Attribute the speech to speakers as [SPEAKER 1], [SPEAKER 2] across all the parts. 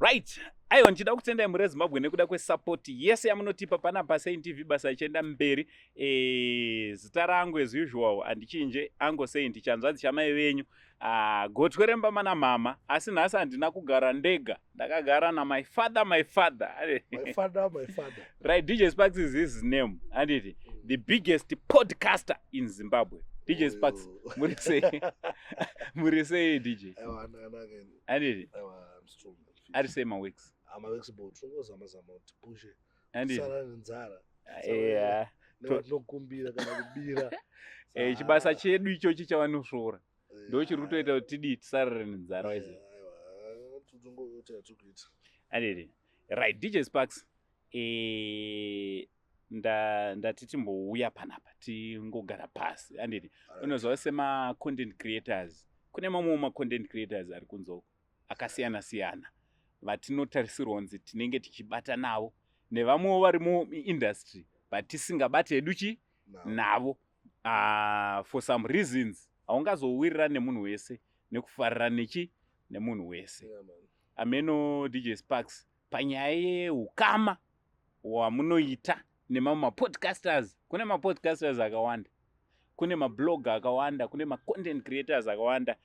[SPEAKER 1] Right, aiwa, ndichida kutendai mhuri yeZimbabwe nekuda kwesupport yese yamunotipa panapa Saint TV, basa ichienda mberi. Zita rangu as usual handichinje, Ango Saint, chanzvadzi chamai venyu, gotwe remba mana mama. Asi nhasi handina kugara ndega, ndakagara na my father, my father.
[SPEAKER 2] My father, my father.
[SPEAKER 1] Right, DJ Sparks is his name, handiti? The biggest podcaster in Zimbabwe, DJ Sparks. Muri sei? Muri sei, DJ?
[SPEAKER 2] Aiwa, nakanaka.
[SPEAKER 1] Handiti?
[SPEAKER 2] Aiwa, I'm strong, I'm fit.
[SPEAKER 1] Ari sei maweeks?
[SPEAKER 2] Maweeks bo, tinongozama zama kuti tipushe.
[SPEAKER 1] Handiti?
[SPEAKER 2] Sara nenzara.
[SPEAKER 1] Yeah.
[SPEAKER 2] Nevatinokumbira kana kubira.
[SPEAKER 1] Chibasa chedu ichochi chavanosvora ndo chiri kutoita kuti tidii, tisarare nenzara, waiziva.
[SPEAKER 2] Aiwa, tinongoita yatiri kuita.
[SPEAKER 1] Handiti? Right, DJ Sparks, ndati timbouya panapa tingogara pasi, handiti? Unoziva, semacontent creators, kune mamwewo macontent creators ari kunzoko akasiyana siyana vatinotarisirwa kunzi tinenge tichibata navo, nevamwewo vari muindustry but tisingabati hedu chi navo for some reasons. Haungazowirirani nemunhu wese nekufarira nechi nemunhu wese.
[SPEAKER 2] Yeah, man.
[SPEAKER 1] Ameno, DJ Sparks, panyaya yeukama hwamunoita nemamwe mapodcasters, kune mapodcasters akawanda, kune mablog akawanda, kune macontent creators akawanda,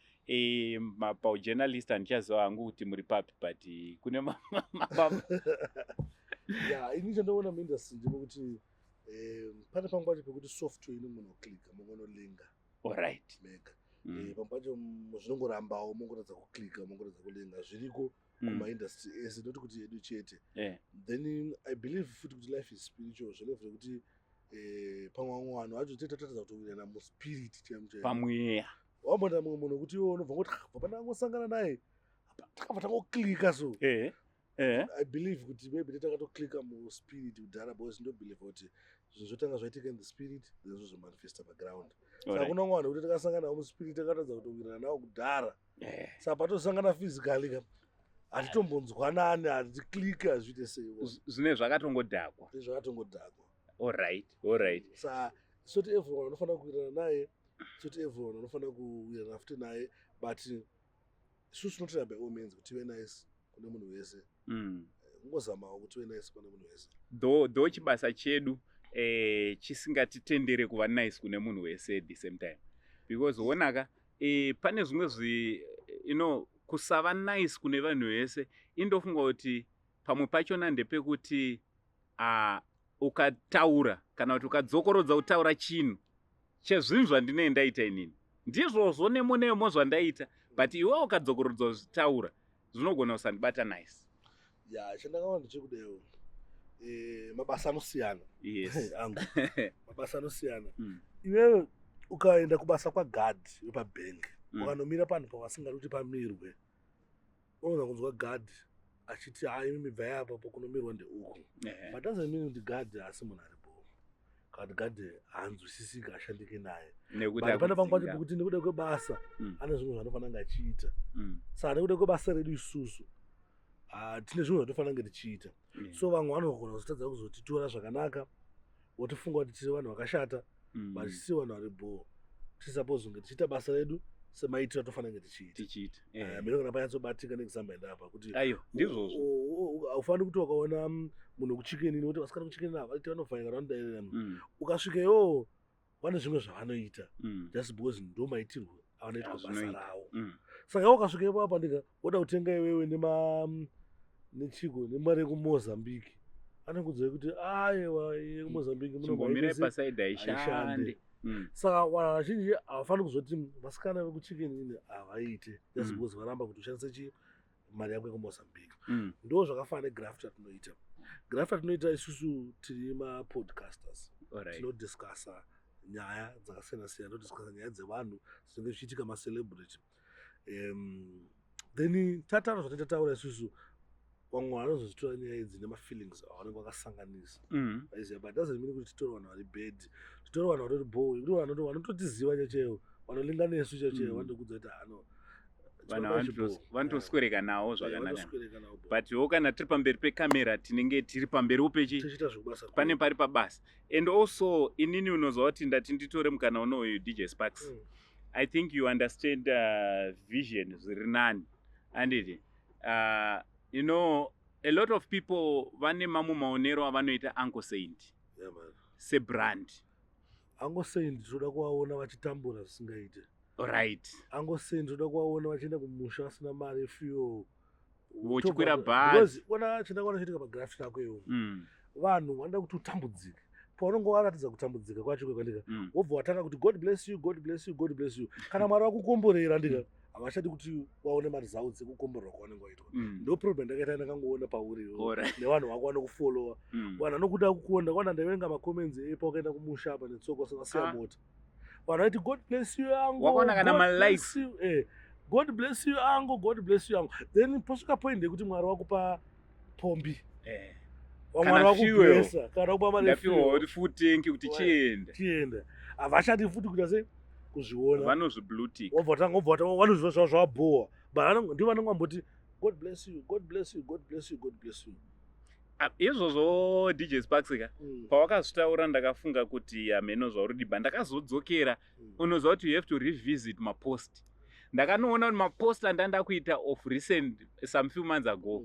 [SPEAKER 1] paujournalist handichaziva hangu kuti muri papi, but kune
[SPEAKER 2] Ya, ini chandoona muindustry ndepekuti pane pamwe pacho pekuti software inomunoclicka, mungonolinga mega. Pamwe pacho zvinongorambawo, mongoratidza kuclicka, mongoratidza kulinga, zviriko kumaindustry ese, not kuti yedu chete. Then I believe futi kuti life is spiritual, zvelevel rekuti pamwe vamwe vanhu vacho tete tatadza kutowirirana muspirit chaimo chaimo.
[SPEAKER 1] Pamweya.
[SPEAKER 2] Wamboenda mumwe munhu wekuti iwe unobva ngoti bva pandangosangana naye takabva tangoclicka so.
[SPEAKER 1] Eh. Eh.
[SPEAKER 2] I believe kuti maybe takatoclicka muspirit kudhara, because ndobelieve kuti zvinhu zvotanga zvaitika in the spirit, then zvozomanifesta paground. Saka kuna vamwe vanhu kuti takasangana navo muspirit, takatadza kutowirirana navo kudhara. Saka patosangana physically ka, hatitombonzwanani, haticlicki, hazviite sei.
[SPEAKER 1] Zvine zvakatongodhakwa.
[SPEAKER 2] Zvakatongodhakwa.
[SPEAKER 1] Alright.
[SPEAKER 2] Saka soti everyone unofanira kuwirirana naye, soti everyone unofanira kuwirirana futi naye, but isusu tinotora by all means kuti tive nice kune munhu wese. Kungozamawo kuti tive nice kune munhu wese.
[SPEAKER 1] Though chibasa chedu chisingatitendere kuva nice kune munhu wese at the same time, because wonaka, pane zvimwe zvi kusava nice kune vanhu vese, indofunga kuti pamwe pachona ndepekuti ukataura kana kuti ukadzokorodza kutaura chinhu chezvinhu zvandinee ndaita inini, ndizvozvo nemo nemo zvandaita, but iwe ukadzokorodza kuzvitaura, zvinogona kusandibata nice.
[SPEAKER 2] Ya, chandakaona ndechekudewo, mabasa anosiyana. Angu mabasa anosiyana. Iwewe ukaenda kubasa kwagadhi wepabhengi, ukanomira panhu pavasingadi kuti pamirwe, unogona kunzwa gadhi achiti, "Hai, imi bvai apapo, kunomirwa ndeuku." But doesn't mean kuti gadhi haasi munhu aripo, kana kuti gadhi haanzwisisiki, ashandike naye.
[SPEAKER 1] Nekuti
[SPEAKER 2] But pane pamwe pacho
[SPEAKER 1] akudzinga.
[SPEAKER 2] pekuti nekuda kwebasa ane zvimwe zvaanofanira kunge achiita. Saka nekuda kwebasa redu isusu, tine zvimwe zvatofanira kunge tichiita. So vamwe vanogona kuzotadza kuzotitora zvakanaka, votifunga kuti tiri vanhu vakashata, but tisi vanhu vari bho, tisuppose kunge tichiita basa redu semaitiro atofanira kunge tichiita.
[SPEAKER 1] Tichiita.
[SPEAKER 2] Mene kana panyatsobatika neexample ndapa kuti
[SPEAKER 1] Aiwa, ndizvozvo.
[SPEAKER 2] Haufaniri kuti wakaona munhu wekuChicken Inn, kuti vasikana kuChicken Inn havaiti, vanovhaika, vanodairira. Ukasvika iwowo, vane zvimwe zvavanoita just because ndo maitirwo avanoitwa basa
[SPEAKER 1] Azvinoita.
[SPEAKER 2] ravo. Saka iwe ukasvika ipapo, ndika woda kutenga iwewe nema nechiko nemari yekuMozambique, anokudzai kuti, "Aiwa, yekuMozambique
[SPEAKER 1] Chimbomirai pasaidi,
[SPEAKER 2] haishande."
[SPEAKER 1] haishande.
[SPEAKER 2] Saka vanhu vazhinji havafaniri kuzoti vasikana vekuChicken Inn havaite just because varamba kuti ushandise chi mari yako yekuMozambique. Ndo zvakafanana negraft ratinoita. Graft ratinoita isusu tiri mapodcasters, tinodiscussa nyaya dzakasiyana siyana, tinodiscussa nyaya dzevanhu dzinenge zvichiitika, macelebrity. Then tataura zvatataura isusu, vamwe vanozozvitora nyaya idzi nemafeelings avanenge vakasanganisa. Aiziva, but doesn't mean kuti titore vanhu vari bad, titore vanhu vatori bho, nekuti vanhu vanototiziva chaivo, vanolinga nesu chaivo, vanotokudza kuti hano
[SPEAKER 1] Vanhu vanotoswereka nawo zvakanaka, but wo kana tiri pamberi pekamera, tinenge tiri pamberiwo pechi
[SPEAKER 2] tichiita zvekubasa.
[SPEAKER 1] Pane pari pabasa. And also inini unozwa kuti ndati nditore mukana unoyu, DJ Sparks. I think you understand vision zviri nani, anditi? uh, You know, a lot of people vane mamwe maonero avanoita Uncle Saint
[SPEAKER 2] Yeah, man.
[SPEAKER 1] sebrand.
[SPEAKER 2] Uncle Saint tinoda kuvaona vachitambura zvisingaite.
[SPEAKER 1] Right.
[SPEAKER 2] Uncle Saint tinoda kuvaona vachienda kumusha vasina mari yefuel.
[SPEAKER 1] Vochikwira bhazi.
[SPEAKER 2] Because ona chandakaona chiitika pagraft rako iwo. Vanhu vanoda kuti utambudzike. Paunonge waratidza kutambudzika kwacho kwekandika, wobva watanga kuti God bless you, God bless you, God bless you. Kana Mwari vakukomborera ndika, havachadi kuti waone maresults ekukomborerwa kwavanenge waitwa. Ndo problem ndakaita, ndakangoona pauri iwewe. Nevanhu vako vanokufollowa. Vanhu vanokuda kukuona, kwana ndaiverenga macomments epa wakaenda kumusha apa netsoka usingasiya mota. Vanhu vaiti God bless you uncle.
[SPEAKER 1] Wakaona kana
[SPEAKER 2] God
[SPEAKER 1] ma-likes.
[SPEAKER 2] bless you. God bless you uncle, God bless you uncle. Then posvika point yekuti Mwari wakupa pombi.
[SPEAKER 1] Kana
[SPEAKER 2] Mwari
[SPEAKER 1] fuel.
[SPEAKER 2] wakublessa, kana kupa mari
[SPEAKER 1] Ndapiwa
[SPEAKER 2] yefuel.
[SPEAKER 1] kuti full tank kuti chienda.
[SPEAKER 2] Chienda. Havachadi futi kuita sei? Kuzviona.
[SPEAKER 1] Vanozvibluetick.
[SPEAKER 2] Wobva watanga, wobva watanga, vanozviva zvava zvavabhowa. But ndivo vanenge vamboti God bless you, God bless you, God bless you, God bless you.
[SPEAKER 1] Ah, izvozvo DJ Sparks ka, pawakazvitaura ndakafunga kuti hameno zvauri diba, ndakazodzokera. Unoziva kuti you have to revisit mapost. Ndakanoona kuti mapost andanda kuita of recent, some few months ago,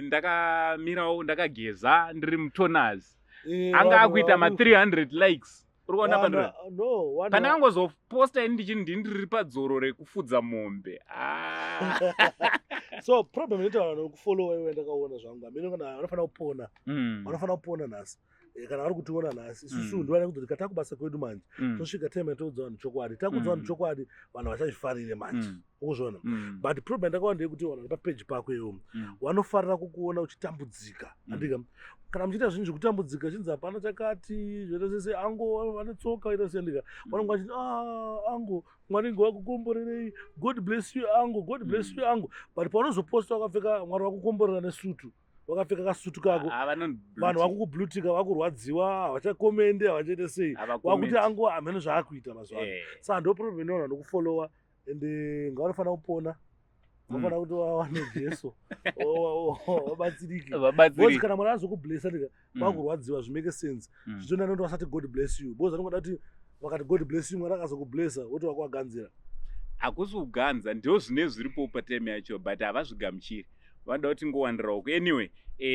[SPEAKER 1] ndakamirawo ndakageza ndiri mutoners, anga akuita ma300 likes. Uri kuona pandira
[SPEAKER 2] No, vanhu
[SPEAKER 1] pandakangozoposta ini ndichiti ndini ndiri padzoro rekufudza mombe. Ah.
[SPEAKER 2] So problem inoita vanhu vanokufollowa iwe, ndakaona zvangu, hameno kana vanofanira kupona, vanofanira kupona nhasi. Kana vari kutiona nhasi isusu, ndivana kuzoti katakubasa kwedu manje, tosvika time yatoudza vanhu chokwadi, takudza vanhu chokwadi, vanhu vachazvifarire manje. Ukuzviona? But problem ndakaona ndeyekuti vanhu vari papeji pako iwo vanofarira kukuona uchitambudzika. Andika kana muchiita zvinhu zvekutambudzika, chinzi hapana chakati zvoita sese ango vane tsoka ita sei, andika vanonge vachiti, "Ah, ango, Mwari ngawakukomborerei, God bless you uncle, God bless you uncle." But paunozoposta wakapfeka, Mwari wakukomborera nesutu, wakapfeka kasutu kako,
[SPEAKER 1] Ah,
[SPEAKER 2] vanhu vakukublutika, vakurwadziwa, havachakomendi, havachaite sei, wakuti ango hameno zvaakuita mazuva ano. Saka ndo problem inoona nokufollowa, and ngavanofanira kupona, vanofanira kuti vawane Jesu, vabatsirike, because kana Mwari azokublessa ndika, vakurwadziwa, zvimake sense. Zvitonda nekuti vasati God bless you, because vanongoda kuti vakati God bless you, Mwari akazokublessa woti wakuvaganzira.
[SPEAKER 1] Hakusi kuganza, ndo zvine zviripo patime yacho, but havazvigamuchiri, vanoda kuti ngowandirawo. Anyway,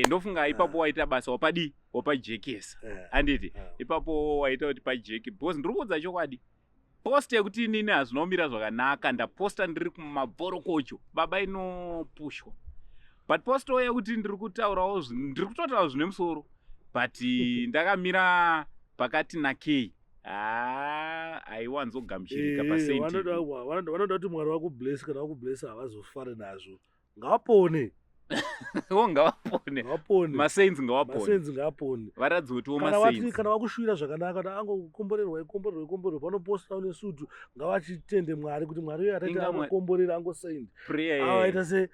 [SPEAKER 1] ndofunga ipapo waita basa, wapadii, wapajekesa. Handiti? Ipapo waita kuti pajeke, because ndiri kuudza chokwadi, post yekuti inini hazvina kumira zvakanaka, ndaposta ndiri kumabhorokocho baba, inopushwa, but posto yekuti ndiri kutaurawo ndiri kutotaura zvine musoro, but ndakamira pakati nakei, haa, haiwanzogamuchirika pasaint.
[SPEAKER 2] Vanoda kuti Mwari vakubless, kana vakublessa havazofari nazvo. Ngavapone.
[SPEAKER 1] Wo ngavapone.
[SPEAKER 2] Ngavapone.
[SPEAKER 1] Masaints ngavapone.
[SPEAKER 2] Masaints ngaapone.
[SPEAKER 1] Varadzi kutiwo
[SPEAKER 2] Kana vati
[SPEAKER 1] masaints.
[SPEAKER 2] Kana vakushuvira zvakanaka kuti angokomborerwa, ikomborerwa, ikomborerwa, panoposta une sutu, ngavachitende Mwari kuti Mwari uyo ataita
[SPEAKER 1] Inga
[SPEAKER 2] angokomborera angosaint
[SPEAKER 1] prayer.
[SPEAKER 2] Avaita se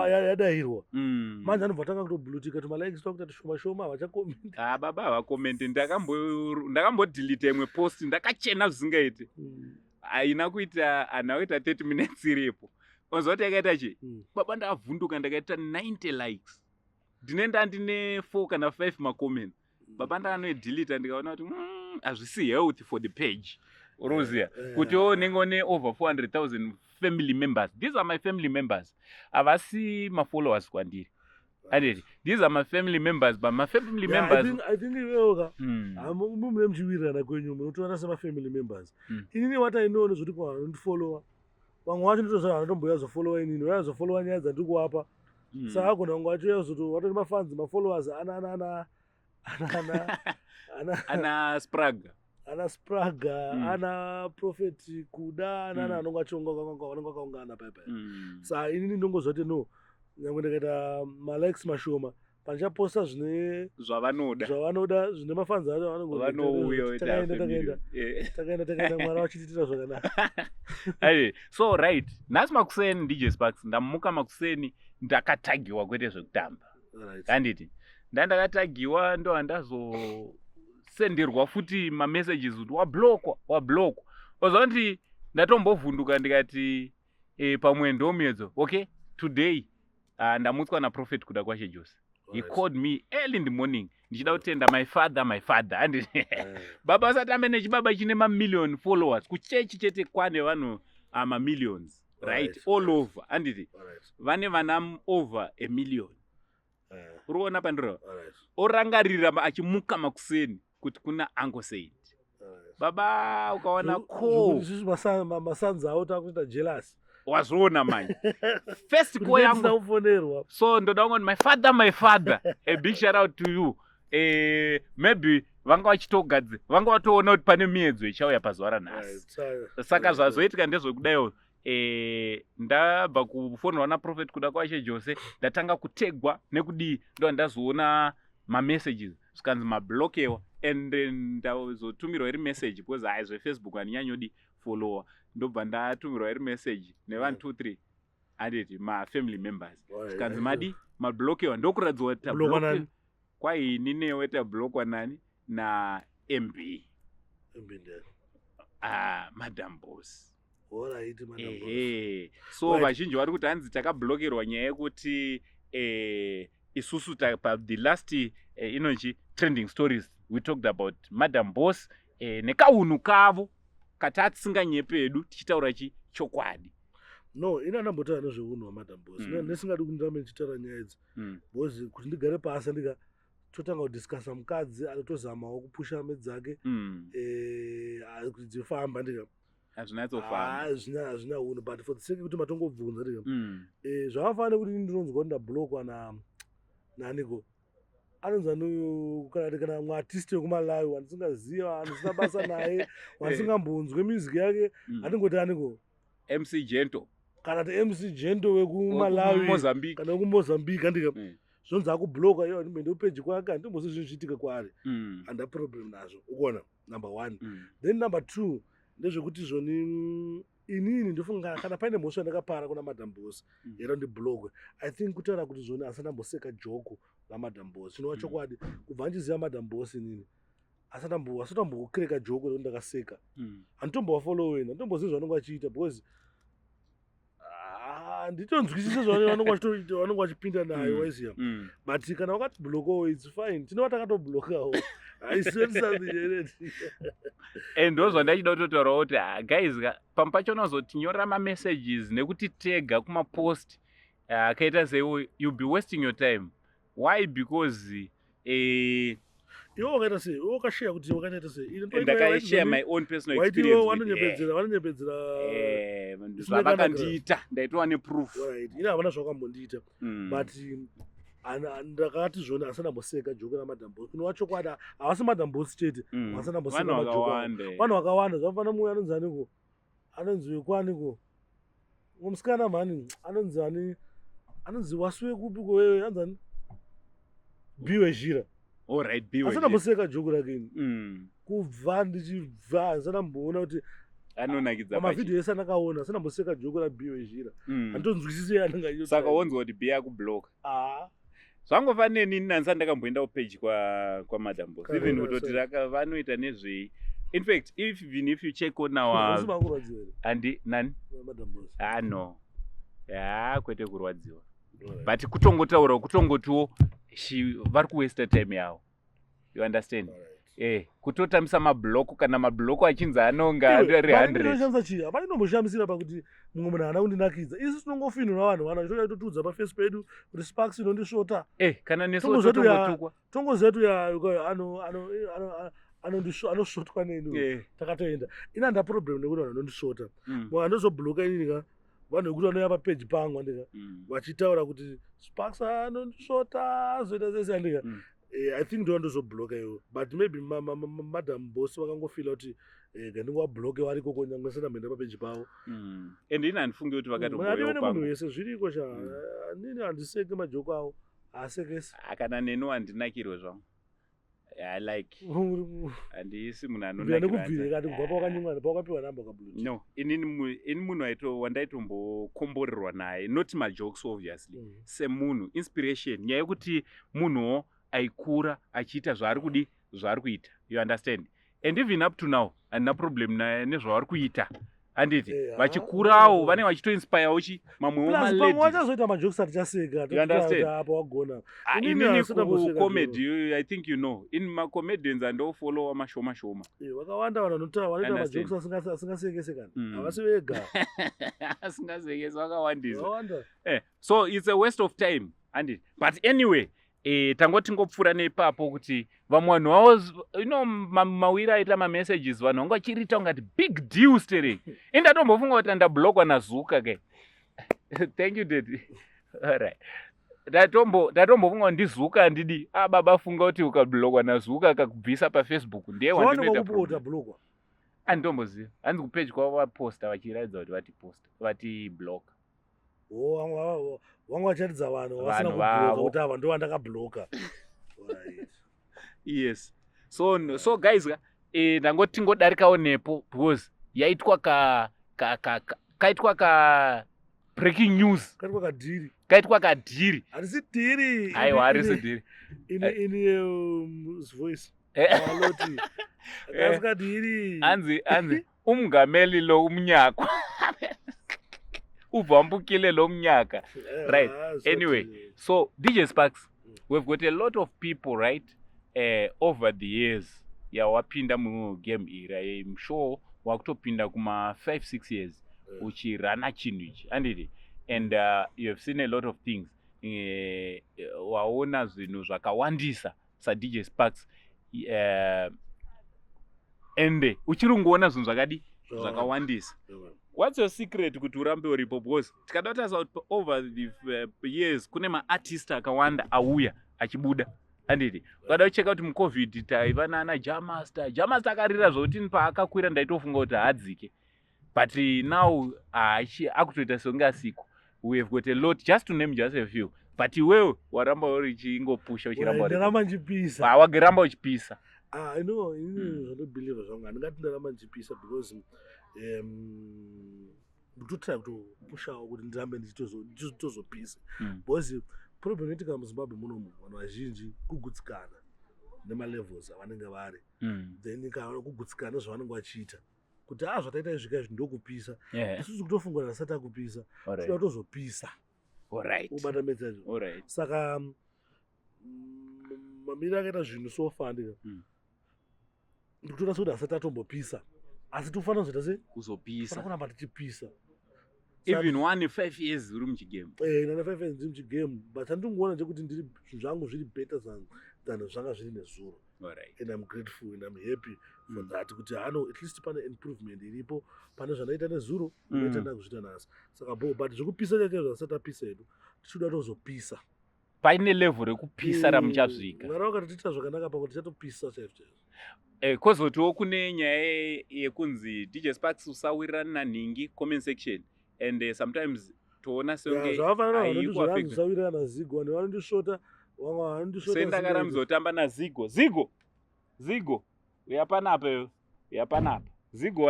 [SPEAKER 2] yadayirwa. Manje anobva tanga kutoblutika, tumalikes twakuita tushoma shoma, havachakomenti.
[SPEAKER 1] Ah, baba havakomenti. Ndakambodhilita imwe post ndakachena zvisingaiti, haina kuita, handina kuita 30 minutes iripo. Unzwa kuti yakaita chii? Baba, ndavhunduka, ndakaita 90 likes, ndine ndandine 4 kana 5 macomments. Baba, ndakanoidhilita, ndikaona kuti hazvisi health for the page. Unoziva kuti unenge une over 400,000 family members. These are my family members, havasi mafollowers kwandiri, anditi? These are my family members, but my family
[SPEAKER 2] Yeah, I
[SPEAKER 1] members
[SPEAKER 2] think iwewoka mune muchiwirirana kwenyu, munotoona semafamily members. Inini what I know ndezvekuti kuvanhu vanondifollowa, vamwe vacho nditoziva vanotomboya zofollowa inini, vayazofollowa nyaya dzandiri kuvapa. Saka agona kunge vachiuya kuzoto vatori mafans, mafollowers ana ana ana ana ana ana
[SPEAKER 1] Ana Spraga.
[SPEAKER 2] Ana Spraga, ana Prophet Kuda, ana ana anonge achionga, vanenge vakaungana paipai. Saka inini ndongozva kuti no, nyange ndikaita malikes mashoma, pandichaposta zvine
[SPEAKER 1] zvavanoda,
[SPEAKER 2] zvavanoda, zvine mafans acho,
[SPEAKER 1] vanouya voita
[SPEAKER 2] takaenda,
[SPEAKER 1] half a
[SPEAKER 2] takaenda,
[SPEAKER 1] million.
[SPEAKER 2] Takaenda, takaenda, Mwari vachitiitira zvakanaka.
[SPEAKER 1] Aye, so right, nhasi makuseni, DJ Sparks, ndamuka makuseni ndakatagiwa, kwete zvekutamba. Handiti ndandakatagiwa, ndo handazosenderwa futi mamessages kuti wablokwa, wablokwa. Oziva kuti ndatombovhunduka, ndikati pamwe ndomiedzo. Okay, today ndamutswa naProphet Kuda Kwashe Jose. He called me early in the morning, ndichida kutenda my father, my father, handiti? Baba vasatambe nechibaba chine mamillion followers, kuchechi chete kwane vanhu mamillions. Right, all over, handiti? Vane vana over a million. Uri kuona pandireva? Orangarira achimuka makuseni kuti kuna Uncle Saint. Baba, ukaona
[SPEAKER 2] ko isusu masanzi avo takuita jealous.
[SPEAKER 1] Wazviona manje, first call yangu.
[SPEAKER 2] Kufonerwa.
[SPEAKER 1] So ndoda kungoti my father, my father, a big shout out to you. Maybe vanga vachitogadzi, vanga vatoona kuti pane miedzo ichauya pazuva ranhasi. Saka zvazoitika ndezvekudaiwo, ndabva kufonerwa naProphet Kuda kwaShe Jose, ndatanga kutegwa nekudii, ndo ndazoona mamessages zvikanzi mablokewa, and ndazotumirwa iri message because hai, zveFacebook handinyanyodi follower. Ndobva ndatumirwa iri message nevanhu 2 3, anditi, mafamily members, zvikanzi madi mablokewa, ndokuratidzwa kuti
[SPEAKER 2] Blockwa nani?
[SPEAKER 1] Kwaini newe tablokwa nani? NaMB. Ah, Madam Boss. Ehe, so vazhinji vari kuti hanzi takablokerwa nyaya yekuti isusu pa the last inonzi trending stories, we talked about Madam Boss nekaunhu kavo katatinganyepedu tichitaura chi chokwadi.
[SPEAKER 2] No, ini andambotaura nezveunhu hwaMadam Boss. Nesingadi kuti ndirambe ndichitaura nyaya idzi because kuti ndigare pasi ndika totanga kudiscussa mukadzi anotozamawo kupusha hame dzake kuti dzifamba, ndika
[SPEAKER 1] Hazvinyatsofamba.
[SPEAKER 2] Hazvina unhu, but for the sake yekuti matongobvunza, ndika zvakafanana nekuti ini ndinonzwa kuti ndablokwa na naniko, anonzi ani, kana muartist wekuMalawi wandisingaziva, andisina basa naye, wandisingambonzwe music yake. Handingoti aniko?
[SPEAKER 1] MC Gento.
[SPEAKER 2] Kana ti MC Gento wekuMalawi.
[SPEAKER 1] Mozambique.
[SPEAKER 2] Kana wekuMozambique, andika zvonzi akubloka iyo, handimboende kupeji kwake, handimbozi zvinhu zviitika kwaari. Handa problem nazvo, ukuona, number one. Then number two ndezvekuti zvoni inini ndofunga kana paine mhosva yandakapara kuna Madam Boss yaita ndiblokwe, I think kutaura kuti zvoni asati amboseka joke raMadam Boss, chinova chokwadi. Kubva ndichiziva Madam Boss inini, asati ambokreka joke rekuti ndakaseka. Handitombovafolloweni, handitombozivi zvavanenge vachiita because handitonzwisise zvavanenge vachitoita, vanenge vachipinda nayo. Waiziva? But kana vakatiblokawo, it's fine, tinova takatoblokawo, haisonisamiyereti.
[SPEAKER 1] And ndo zvandachida kutotaurawo kuti ah, guys pamwe pacho unozotinyora mamessages nekuti tega kumapost akaita seiwo, you'll be wasting your time. Why? Because
[SPEAKER 2] Iwe wakaita sei? Iwe wakasheya kuti wakaita sei? Ini
[SPEAKER 1] Ndakashare my own personal
[SPEAKER 2] waiti iwe
[SPEAKER 1] experience with her.
[SPEAKER 2] Vanonyepedzera isina
[SPEAKER 1] Zvavakandiita ndaitova neproof.
[SPEAKER 2] Right, ini havana zvakambondiita. But ndakati zvoni asina mboseka joke raMadam Boss. Kunova chokwadi, havasi Madam Boss chete vasina mboseka
[SPEAKER 1] Vanhu
[SPEAKER 2] majoke avo.
[SPEAKER 1] vakawanda.
[SPEAKER 2] Vanhu vakawanda. Zvafana mumwe anonzi aniko, anonzi wekwaniko, mumwe musikana mhani, anonzi ani, anonzi wasuwe kupi kowewe, anonzi ani, Biwe Zhira.
[SPEAKER 1] Alright, be
[SPEAKER 2] Asina mboseka joke rake ini. Kubva ndichibva asina mboona kuti
[SPEAKER 1] Anonakidza.
[SPEAKER 2] Pamavhidhiyo ese andakaona, asina mboseka joke raBiwe Zhira. Handitonzwisisi anenge achitotaura.
[SPEAKER 1] Saka wonzwa kuti Bi akubloka.
[SPEAKER 2] Ah.
[SPEAKER 1] Zvangofanira neni nanisa ndakamboenda kupeji kwaMadam Boss, even kutoti vanoita nezvei. In fact, even if you check on our
[SPEAKER 2] Hausi makurwadziwa here?
[SPEAKER 1] Andi nani?
[SPEAKER 2] Madam Boss.
[SPEAKER 1] Ah, no, ya, kwete kurwadziwa, but kutongotaura, kutongotiwo vari kuwaste time yavo, you understand? Kutotambisa mablock, kana mablock achinzi anonga ari 100.
[SPEAKER 2] Inoshamisa chii? Hapana inomboshamisa pakuti mumwe munhu haana kundinakidza. Isu tinongofinhura vanhu, vana chitoda totiudza paface pedu kuti Sparks inondisvota.
[SPEAKER 1] Kana nesu
[SPEAKER 2] Tongozoti
[SPEAKER 1] totongotukwa.
[SPEAKER 2] Tongoziva kuti anosvotwa neni. Takatoenda. Ini handa problem nekuti vanhu vanondisvota. Vandozobloka inini ka vanhu vekuti vanouya papeji pangu, andika, vachitaura kuti Sparks anondisvota, azoita sese, andika. I think ndo vandozobloka iwo, but maybe Madam Boss vakangofila kuti ngandingowabloke vari ikoko nyangwe sendamboenda papeji pavo.
[SPEAKER 1] And ini handifungi kuti
[SPEAKER 2] Munhu adiwe
[SPEAKER 1] vakatomboyo
[SPEAKER 2] nemunhu
[SPEAKER 1] pangu.
[SPEAKER 2] wese, zviriko sha. Nini handiseki majoko avo, haasekesi.
[SPEAKER 1] Ah, kana neni wandinakirwe zvangu. I like, handisi munhu
[SPEAKER 2] Bvira
[SPEAKER 1] anonakirwa.
[SPEAKER 2] nekubvira kati kubva pawakanyimwana, pawakapiwa namba kabluti.
[SPEAKER 1] No, inini ini munhu wandaitombokomborerwa naye, not majokes obviously, semunhu, inspiration, nyaya yekuti munhuwo aikura achiita zvaari kudi, zvaari kuita, you understand? And even up to now handina problem nezvavari kuita. Handiti vachikurawo vanenge vachitoinspirewo chi mamwewo
[SPEAKER 2] maladies. Vachazoita majokes atichaseka.
[SPEAKER 1] You understand?
[SPEAKER 2] Apa wagona.
[SPEAKER 1] Ah, inini kucomedy, I think you know, in macomedians andofollowa mashoma shoma.
[SPEAKER 2] Vakawanda vanhu vanotaura, vanoita
[SPEAKER 1] Understand.
[SPEAKER 2] majokes asingasekese kana. Havasi vega.
[SPEAKER 1] Asingasekese vakawandisa.
[SPEAKER 2] Vakawanda.
[SPEAKER 1] So it's a waste of time, handiti? But anyway, tangoti tingopfuura neipapo kuti vamwe vanhu vavo, mawiri aita mamessages, vanhu vanga vachiriita ungati big deal stereki. Indatombofunga kuti ndablockwa naZuka ke. Thank you, daddy. Alright, ndatombofunga kuti ndiZuka, handidi. Ah, baba, funga kuti ukablockwa naZuka akakubvisa paFacebook, ndiye
[SPEAKER 2] Zvavanenge
[SPEAKER 1] wandinoita
[SPEAKER 2] vakupuwa kuti
[SPEAKER 1] problem.
[SPEAKER 2] ablockwa.
[SPEAKER 1] Anditomboziva, hanzi kupage kwavo vaposta vachiratidza kuti vatiposta, vatiblock.
[SPEAKER 2] Oh, vamwe vacharidza vanhu vasina
[SPEAKER 1] Vanhu
[SPEAKER 2] kubloka
[SPEAKER 1] vavo.
[SPEAKER 2] kuti ava ndo vandakabloka. Alright.
[SPEAKER 1] Yes, so guys ka, ndangoti tingodarikawo nepo because yaitwa ka ka ka ka- kaitwa ka breaking news.
[SPEAKER 2] Kaitwa kadhiri.
[SPEAKER 1] Kaitwa kadhiri.
[SPEAKER 2] Harisi dhiri.
[SPEAKER 1] Aiwa, harisi dhiri.
[SPEAKER 2] In voice aloti akasi kadhiri.
[SPEAKER 1] Anzi umngameli lo umnyaka uvambukile lo mnyaka. Right. Anyway. So DJ Sparks, we've got a lot of people, right, over the years yawapinda mugame iri. I'm sure wakutopinda kuma 5 6 years uchirana chinhu ichi, handiti? And you have seen a lot of things. Waona zvinhu zvakawandisa saDJ Sparks, ende uchiri kungoona zvinhu zvakadi zvakawandisa. What's your secret kuti urambe uripo? Because tikada kutarisa kuti over the years kune maartist akawanda auya achibuda, handiti? Ukada kucheka kuti muCovid taiva nana Jamaster. Jamaster akarira zvokuti paakakwira ndaitofunga kuti haadzike, but now haachi akutoita sekunge asiko. We have got a lot, just to name just a few, but iwewe waramba uri chingopusha, uchiramba uripo.
[SPEAKER 2] Ndaramba nchipisa.
[SPEAKER 1] Ah, wagiramba uchipisa.
[SPEAKER 2] Ah, ino inini zvandobelieva zvangu, handingati ndaramba nchipisa because ndikutotry kutopushawo kuti ndirambe ndichitozopisa because problem inoitika muZimbabwe munomu, vanhu vazhinji kugutsikana nemalevels avanenge vari. Then kana kugutsikana nezvavanenge vachiita kuti a zvataita izvika izvi ndokupisa. Isusu kutofunga kuti asati akupisa, toda kutozopisa. Ubata medza izvo. Saka mamiriro akaita zvinhu so far, ndika ndikutoona sekuti asati atombopisa, asi tikufanira kuzoita sei?
[SPEAKER 1] Kuzopisa.
[SPEAKER 2] Fana kuramba tichipisa.
[SPEAKER 1] Even 1 5 years uri muchigame.
[SPEAKER 2] Nana 5 years ndiri muchigame, but handingoona ndekuti ndiri zvinhu zvangu zviri better than zvanga zviri nezuro. And I'm grateful and I'm happy for that, kuti hano at least pane improvement iripo pane zvandaita nezuro, unoita ndakuzviita nhasi. Saka bo, but zvekupisa chacho zvasati apisa hedu, tichida tozopisa.
[SPEAKER 1] Paine level rekupisa ramuchasvika.
[SPEAKER 2] Mwari vakati tiita zvakanaka pamwe tichatopisa chaizvo chaizvo.
[SPEAKER 1] Kwozotiwo kune nyaya yekunzi DJ Sparks usawirirana nanhingi, comment section, and sometimes toona sekunge
[SPEAKER 2] Zvakafanana
[SPEAKER 1] haiko
[SPEAKER 2] vanhu
[SPEAKER 1] affected.
[SPEAKER 2] zvisawirirana naZigo, vanhu vanondisvota, vamwe vanondisvota.
[SPEAKER 1] Sendakarambidza kutamba naZigo. Zigo, Zigo, uya panapa iwe, uya panapa. Zigo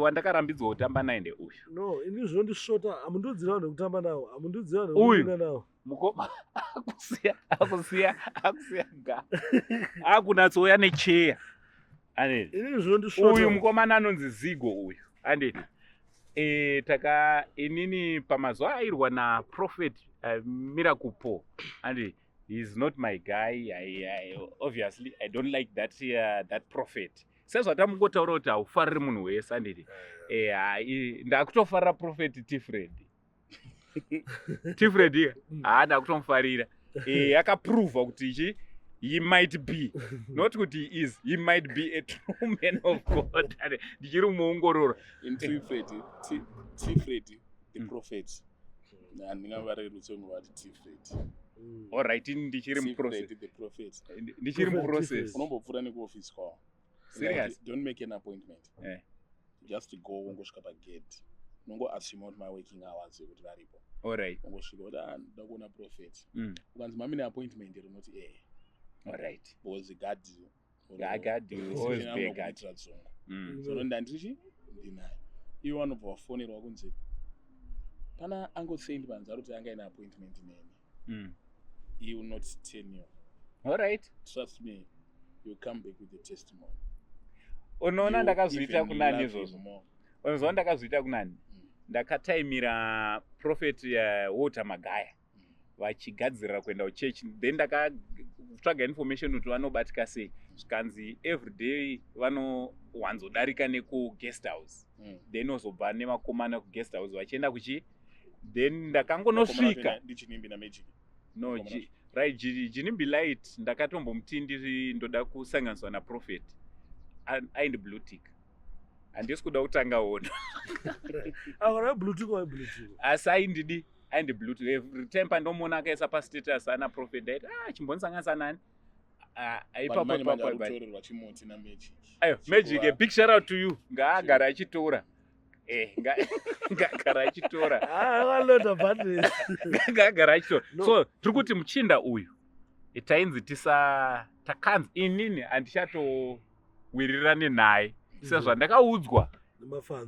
[SPEAKER 1] wandakarambidzwa kutamba naye ndeuyu.
[SPEAKER 2] No, ini zvinondisvota, hamundiudziri vanhu vekutamba navo, hamundiudziri vanhu
[SPEAKER 1] Uyu.
[SPEAKER 2] vekuvinga navo.
[SPEAKER 1] Mukoma akusiya, akusiya, akusiya ga akunatsouya necheya, anditi?
[SPEAKER 2] Inini zvinondisvota.
[SPEAKER 1] Uyu mukomana anonzi Zigo uyu, anditi? Taka inini pamazuva airwa naProphet Miracle Paul, anditi? He is not my guy. Obviously I don't like that prophet, sezvatamungotaura kuti haufariri munhu wese, anditi? Ndakutofarira Prophet Tifred. Tifred iya, haa, ndakutomufarira. Akaprova kuti ichi he might be, not kuti he is, he might be a true man of God. Ndichiri muongororo.
[SPEAKER 3] In T Freddy the Prophet, handingavarerutse nguvati T Freddy.
[SPEAKER 1] Alright, ini ndichiri
[SPEAKER 3] T
[SPEAKER 1] muprocess.
[SPEAKER 3] Freddy the Prophet.
[SPEAKER 1] Ndichiri
[SPEAKER 2] Prophet
[SPEAKER 1] muprocess.
[SPEAKER 3] Unombopfuura nekuofisi kwavo.
[SPEAKER 1] Serious?
[SPEAKER 3] Like, don't make an appointment. Just go, ungosvika pagate, unongoassume kuti maworking hours ekuti varipo. Ungosvika kuti, "Ah, ndoda kuona prophet." Ukanzi, "Mamine appointment?" rinoti, "Eh." Because guard
[SPEAKER 1] Guard will always be a guard.
[SPEAKER 3] Dzungu. So ndandirichi ndinayo, ivo vanobva vafonerwa kunzi pana angosendi panzi ari kuti anga ine appointment neni. He will not tell you. Trust me, you come back with a testimony.
[SPEAKER 1] Unoona, ndakazviita kunani izvozvo. Unoziva ndakazviita kunani? Ndakataimira Prophet Walter Magaya vachigadzirira kuenda kuchechi, then ndakatsvaga information kuti vanobatika sei, zvikanzi everyday vanowanzodarika nekuguest house. Then ozobva nemakomana kuguest house vachienda kuchi, then ndakangonosvika.
[SPEAKER 3] Ndichinimbi naMagic.
[SPEAKER 1] No.
[SPEAKER 3] Vakomana.
[SPEAKER 1] Right, Ginimbi Light, ndakatombomuti ndiri ndoda kusanganiswa naprophet, aindi blue tick, handisi kuda kutanga hondo.
[SPEAKER 2] Akana blue tick wa blue tick.
[SPEAKER 1] Asi aindidi, aindi blue tick. Every time pandomuona akaisa pastatus ana prophet, ndaiti, "Ah, chimbonisanganisa nani?" Ah, ipapo
[SPEAKER 3] Manje manje
[SPEAKER 1] ipapo
[SPEAKER 3] ari
[SPEAKER 1] ipapo.
[SPEAKER 3] kutorerwa chimuti naMagic.
[SPEAKER 1] Ayo Magic, a big shout out to you, ngaagara achitora, ngaagara achitora.
[SPEAKER 2] Ah, akalota buttons.
[SPEAKER 1] Ngaagara achitora.
[SPEAKER 2] No.
[SPEAKER 1] So tiri kuti muchinda uyu, tainzi tisa, takanzi inini handichatowirirane naye sezvandakaudzwa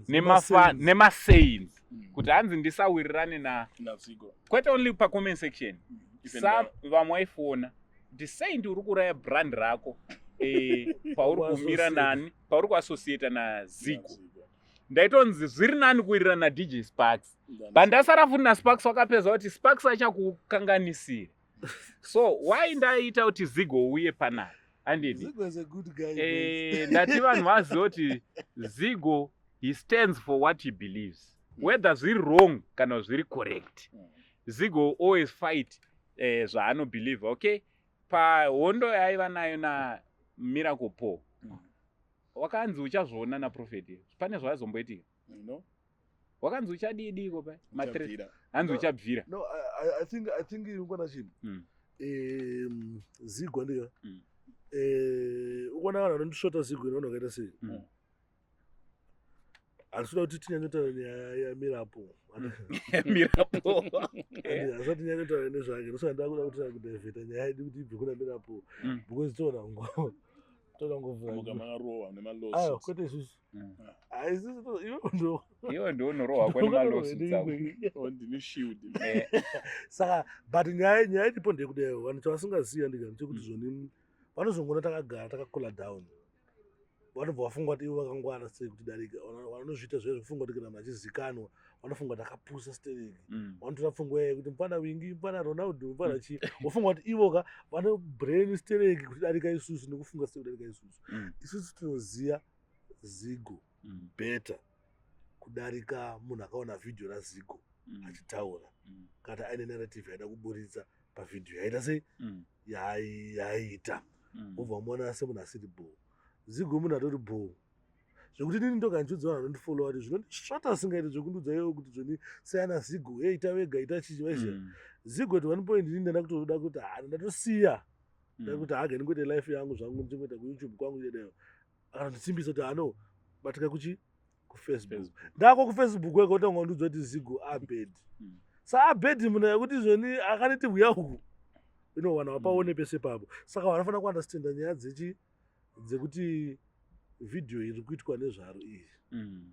[SPEAKER 2] Nemafans.
[SPEAKER 1] Nemasaints kuti hanzi ndisawirirane na
[SPEAKER 3] NaZigo.
[SPEAKER 1] Kwete only pacomment section.
[SPEAKER 3] Even
[SPEAKER 1] Some vamwe vaifona kuti, "Saint, uri kuraya brand rako, pauri kumira
[SPEAKER 2] Kuassociate.
[SPEAKER 1] nani, pauri kuassociata naZigo."
[SPEAKER 3] naZigo.
[SPEAKER 1] Ndaitonzi zviri nani kuwirirana naDJ Sparks. Bandasara futi naSparks, wakapedza kuti Sparks achakukanganisira. So why ndaita kuti Zigo uye panapa, handidi?
[SPEAKER 2] Zigo is a good guy, boys.
[SPEAKER 1] Ndati vanhu vazive kuti Zigo, he stands for what he believes, whether zviri wrong kana zviri correct. Zigo always fight zvaanobelieve. Okay, pahondo yaaiva nayo naMiracle Paul, wakanzi uchazviona naprophet, pane zvazomboitika?
[SPEAKER 3] No.
[SPEAKER 1] Wakanzi uchadidiko pa matre?
[SPEAKER 3] Uchabvira.
[SPEAKER 1] Hanzi
[SPEAKER 2] No.
[SPEAKER 1] uchabvira.
[SPEAKER 2] No, I think ukona chinhu. Zigo ndika. Ukona vanhu vanondisvota Zigo, inoona vakaita sei? Handisi kuda kuti tinyanyotaura nyaya yaMirapo.
[SPEAKER 1] Mirapo.
[SPEAKER 2] Hasati tinyanyotaura nezvake, ndosaka ndakuda kuti kudivheta nyaya yedu kuti ibve kuna Mirapo, because toona ngo toona ngovhura.
[SPEAKER 3] Muga makarohwa
[SPEAKER 2] Aiwa,
[SPEAKER 3] nemalawsuits.
[SPEAKER 2] kwete isusu. Ah, isusu iwe ndo
[SPEAKER 1] Iwe ndo unorohwa kwenemalawsuits ako.
[SPEAKER 3] Oh, ndine shield.
[SPEAKER 2] Saka but nyaya iripo ndeyekudaio, vanhu chavasingazivi andika ndechekuti zvoni vanozongoona takagara takakula down, vanobva vafunga kuti ivo vakangwara sei kutidarika. Vanozviita zviya zvekufunga kuti kana munhu achizikanwa, vanofunga kuti akapusa stereki. Vanotora pfungwa yayo kuti mufana Wingi, mufana Ronaldo, mufana chii, vofunga kuti ivoka vane brain stereki kutidarika isusu nekufunga sei kudarika isusu. Isusu tinoziva Zigo better kudarika munhu akaona vhidhiyo raZigo achitaura, kana aine narrative yaida kuburitsa pavhidhiyo yaita sei, yaaiita, wobva wamuona semunhu asiri bho. Zigo munhu atori bho zvekuti inini ndokandiudza vanhu vanondifolowa kuti zvinondisvota singaiti zvekundiudza iwo kuti zvoni siyana Zigo, hey, ita wega, ita chichi, vaiziva. Zigo at one point inini ndanda kutoda kuti ha, ndatosiya ndakuti haga ndingoite life yangu zvangu, ndichingoita kuYouTube kwangu chedeyo. Akandisimbisa kuti ano batika kuchi kuFacebook.
[SPEAKER 1] Facebook.
[SPEAKER 2] Ndako kuFacebook wega utanga wandiudza kuti Zigo abed. Sa abed munhu yekuti zvoni akaniti huya uku ino, vanhu vapaone pese papo. Saka vanofanira kuunderstanda nyaya dzechi dzekuti vhidhiyo iri kuitwa nezvaro iyi,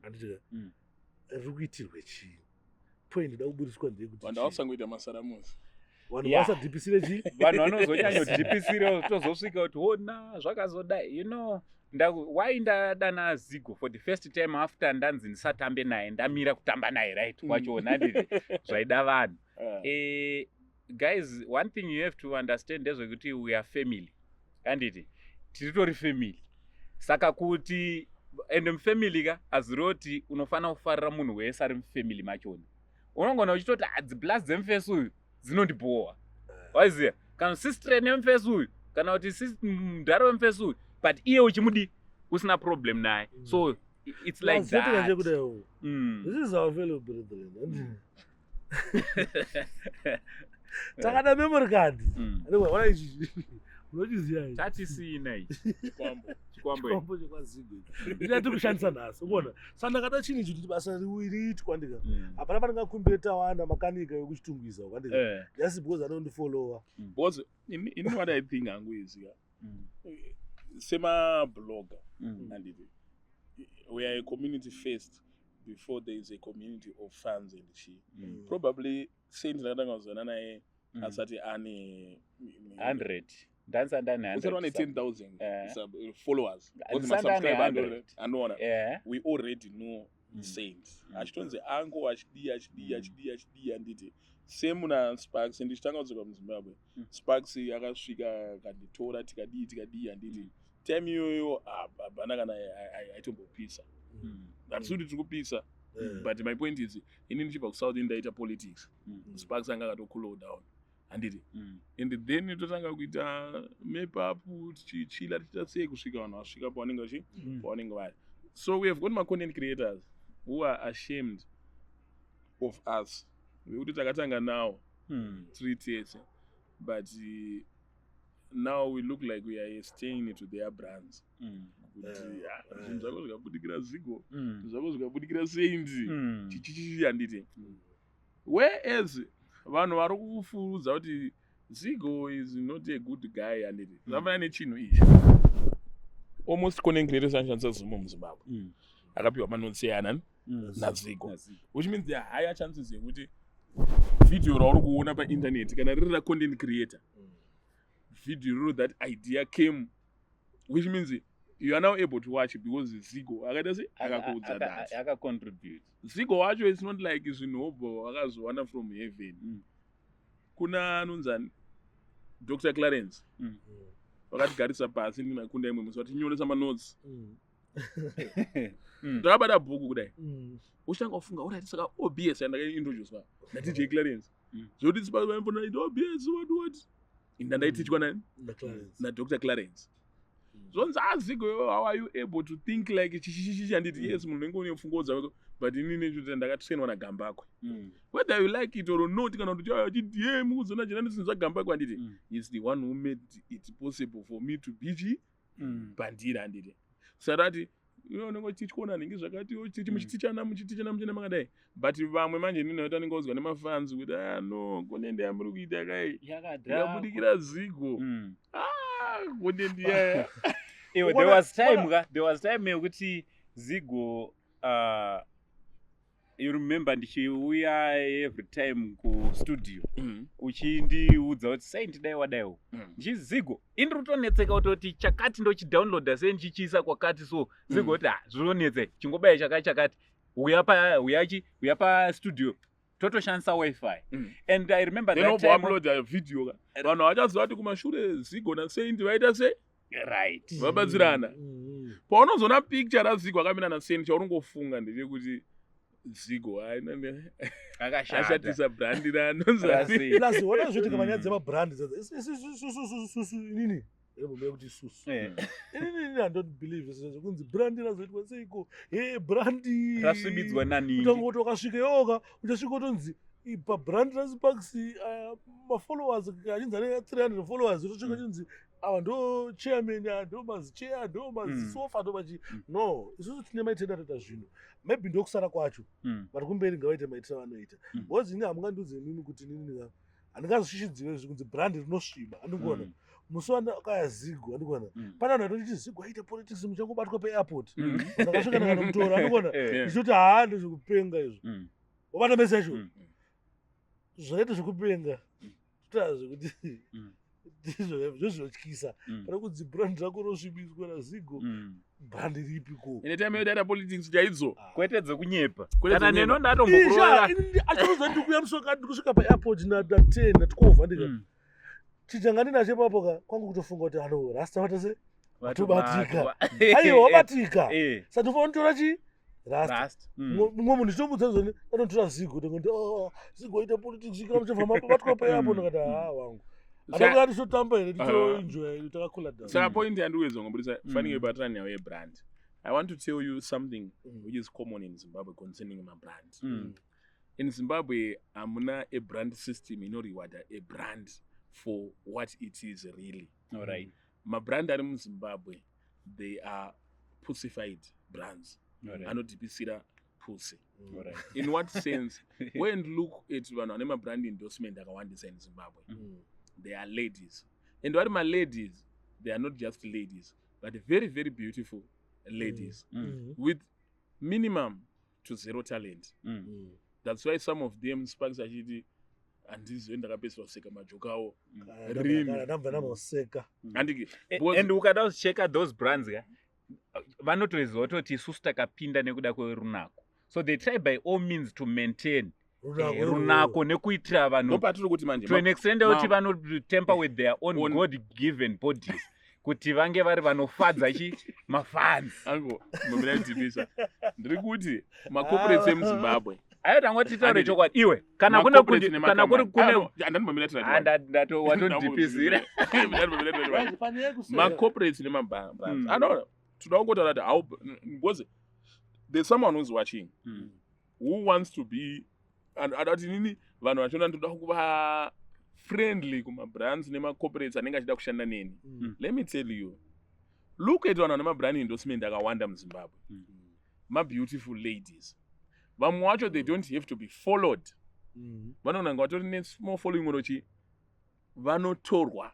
[SPEAKER 2] handiti? Riri kuitirwe chii? Point ida kuburitswa ndeyekuti
[SPEAKER 3] Vanhu
[SPEAKER 2] chii?
[SPEAKER 3] havasangoita masaramusi.
[SPEAKER 2] Vanhu vasadhipisire chii?
[SPEAKER 1] Vanhu vanozonyanyodhipisira, tozosvika kuti ona zvakazodai. Why ndadana Zigo for the first time after ndanzi ndisatambe naye, ndamira kutamba naye, right? Kwachona nditi zvaida vanhu. Guys, one thing you have to understand ndezvekuti we are family, handiti? Tiritori family, saka kuti ende mufamily ka, hazviroti unofanira kufarira munhu wese ari mufamily machona. Unongona uchitoti, "Ah, dziplas dzemufesi uyu dzinondibhowa," waiziya, kana sister nemufesi uyu, kana kuti mudhara wemufesi uyu, but iye uchimudi usina problem naye. So it's like
[SPEAKER 2] Zvinoitika
[SPEAKER 1] that.
[SPEAKER 2] ndechekudai, this is our fellow brethren. Takada memory card. Ona ichi, unochiziva ichi?
[SPEAKER 1] Tatisina ichi.
[SPEAKER 3] Chikwambo.
[SPEAKER 1] Chikwambo ichi.
[SPEAKER 2] Chikwambo chekwaZigo ichi ndinati kushandisa nhasi, ukuona? Saka ndakada chinhu ichi kuti basa riitwa ndika hapana pandingakumbire Tawanda makanika wekuChitungwiza, ukandika, just because anondifolowa.
[SPEAKER 3] Because in what I think hangu is ya, semablogger, handiti we are a community first before there is a community of fans and chi. Probably Saint ndakatanga kuzana naye asati ane
[SPEAKER 1] 100, ndanisa ndane
[SPEAKER 3] usati wane
[SPEAKER 1] 100
[SPEAKER 3] 10,000 followers.
[SPEAKER 1] Ndisati ane
[SPEAKER 3] Because
[SPEAKER 1] 100.
[SPEAKER 3] anoona, we already know. Saint achitonzi ango achidii achidii achidii achidii handiti same naSparks ndichitanga kudzoka muZimbabwe. Sparks akasvika akanditora, tikadii tikadii handiti. Time iyoyo hapana kana aitombopisa. Hatisi kuti tiri kupisa, but my point is, ini ndichibva kuSouth, ndaita politics. Sparks anga akatocool down, handiti? And then totanga kuita map up, tichichila, tichiita sei, kusvika vanhu vasvika pavanenge vachi pavanenge vari. So we have got macontent creators who are ashamed of us, vekuti takatanga nawo tiri tese, but now we look like we are a stain to their brands, kuti ah, zvinhu zvako zvikabudikira Zigo, zvako zvikabudikira Saint, chichichichi, handiti? Whereas vanhu vari kufurudza kuti Zigo is not a good guy, handiti? Zvafanana nechinhu ichi, almost content creators anoshandisa Zoom muZimbabwe akapiwa manotes eanani naZigo,
[SPEAKER 1] NaZigo.
[SPEAKER 3] Which means there are higher chances yekuti video rauri kuona painternet, kana riri racontent creator, video riro, that idea came, which means you are now able to watch because Zigo akaita se akakuudza that
[SPEAKER 1] Akacontribute.
[SPEAKER 3] Zigo wacho, it's not like zvinhu wobva wakazowana from heaven. Kuna anonzani, Dr Clarence, vakatigarisa pasi ndinakunda imwe musi vatinyoresa manotes. Ndakabata bhuku kudai, uchitanga kufunga, alright, saka OBS yandakaintroducwa naDJ Clarence, zvokuti sipaimbona iti OBS, what what, inda ndaitichwa nani?
[SPEAKER 2] NaClarence.
[SPEAKER 3] NaDr Clarence. Zvonzi, "AZigo, how are you able to think like chichichichi?" Handiti? Yes, munhu unenge une pfungwa dzako, but inini nechoti ndakatrainwa naGambakwe, whether you like it or not, kana kuti chauya uchiti ye mukuzona chena ndisinhu zvaGambakwe, handiti? Is the one who made it possible for me to be chi bandira, handiti? Sarati iwe unenge uchityona nhingi zvakati uchichi muchitichana muchitichana muchienda makadai, but vamwe manje nini nakuti anenge uzwa nemafans kuti, "Ah no, content yamuri kuita kai ikabudikira Zigo." Ah, content yaya.
[SPEAKER 1] Iwe, there was time ka, there was time yekuti Zigo, you remember ndichiuya every time kustudio, uchindiudza kuti sei ndidai wadaiwo, ndichizigo indiri kutonetseka kutoti chakati ndochidownloada sei, ndichichiisa kwakati. So Zigo kuti, "Ah, zvinonetse, chingobaya chakati chakati, uya pa uya chi uya pastudio totoshandisa WiFi." And I remember
[SPEAKER 3] then
[SPEAKER 1] that
[SPEAKER 3] obva
[SPEAKER 1] time
[SPEAKER 3] uploada video ka, vanhu vachaziva kuti kumashure Zigo naSaint vaita sei, vabatsirana. Paunozoona picture raZigo akamira naSaint, chaunongofunga ndechekuti Zigo
[SPEAKER 1] akashata
[SPEAKER 3] ashatisa brand ranonzani.
[SPEAKER 1] Rasi.
[SPEAKER 2] Plus ona zvoitika panyaya dzemabrand susu, inini rebombe kuti susu, inini I don't believe zvekunzi brand razoitwa seiko, he brand
[SPEAKER 1] Rasvibidzwa naningi.
[SPEAKER 2] Kutanga kuti wakasvika iwoka, uchasvika utonzi pabrand raSparks mafollowers achinzi ane 300 followers, utosvika uchinzi ava ndo chairman, aya ndo mazichair, ndo mazisofa, ndo machi. No, isusu tine maitiro atoita zvinhu, maybe ndokusara kwacho. Vari kumberi ngavaite maitiro avanoita, because ini hamungandiudze inini kuti inini handingazoshishidziwe zvikunzi brand rinosviba, handikuona. Musi wandakaya Zigo, handikuona, pane vanhu vaitoti Zigo aite politics muchangobatwa paairport. Ndakasvika ndakanomutora, handikuona, ndichiti haa, ndezvekupenga izvo. Wabata mese yacho, zvakaita zvekupenga, totaa zvekuti ndizvo zvinotyisa. Pane kunzi brand rako rosvibiswa naZigo, brand ripi ko?
[SPEAKER 3] Ine time yodaita politics chaidzo.
[SPEAKER 1] Kwete dzekunyepa.
[SPEAKER 3] Kwete
[SPEAKER 1] Kana
[SPEAKER 3] dzekunyepa.
[SPEAKER 1] neno ndatombokurovera.
[SPEAKER 2] Achitoza ndikuya musoka, ndikusvika paairport na10 na12, andika chichanga ndinacho ipapo ka, kwangu kutofunga kuti ano rasta vata se Watobatika. Aiwa, wabatika. Saka tofanira kutora chi rasta.
[SPEAKER 1] Rasta.
[SPEAKER 2] Mumwe munhu chitomudza zvoni anotora Zigo, ndingoti, "Oh, Zigo ita politics kana muchabva mabatwa paairport." Ndikati, "Ha, wangu, adakuya tichotamba here, tichoenjoya, takakula down."
[SPEAKER 3] Saka point yandikuedza kungobudisa, fanike batana nhau yebrand, I want to tell you something which is common in Zimbabwe concerning mabrand. In Zimbabwe hamuna a brand system inorewarda a brand for what it is really. Mabrand ari muZimbabwe, they are pussified brands, anodhipisira pussy. In what sense? Go and look at vanhu vane mabrand endorsement akawandisa in Zimbabwe. They are ladies, and vari maladies, they are not just ladies, but very very beautiful ladies with minimum to zero talent. That's why some of them, Sparks achiti, "Handizive, ndakapedzisira kuseka majoka awo rini."
[SPEAKER 2] Ndabva ndamboseka.
[SPEAKER 3] Handiki?
[SPEAKER 1] And ukada kucheka those brands ka, vanotoziva kutoti isusu takapinda nekuda kwerunako. So they try by all means to maintain
[SPEAKER 2] Runako
[SPEAKER 1] eh,
[SPEAKER 2] irworwo.
[SPEAKER 1] runako nekuitira vanhu
[SPEAKER 3] Ndopatiri kuti manje
[SPEAKER 1] to an extent yekuti vanotemper
[SPEAKER 3] Eh,
[SPEAKER 1] with their own
[SPEAKER 3] own-
[SPEAKER 1] god given bodies kuti vange vari vanofadza chi mafans.
[SPEAKER 3] Ango mumira, ndiri kuti macorporates emuZimbabwe
[SPEAKER 1] Ayo, tangoti titaure
[SPEAKER 3] Handiti.
[SPEAKER 1] chokwadi iwe, kana kune
[SPEAKER 3] Macorporates
[SPEAKER 1] kana kuri
[SPEAKER 3] nemakambani.
[SPEAKER 1] kune
[SPEAKER 3] Ah, no, handandimomira tira
[SPEAKER 1] Ah, watondipizira.
[SPEAKER 2] Right, panyaya yekuseka.
[SPEAKER 3] Macorporates nemabrands Anoona toda kungotaura kuti how, because there's someone who's watching who wants to be and ada kuti nini vanhu vachiona ndoda kuva friendly kumabrands nemacorporates anenge achida kushanda neni. Let me tell you, look at vanhu vane mabrand endorsement akawanda muZimbabwe. Mabeautiful ladies, vamwe vacho they don't have to be followed. Vanogona kunge vatori nesmall following orochi, vanotorwa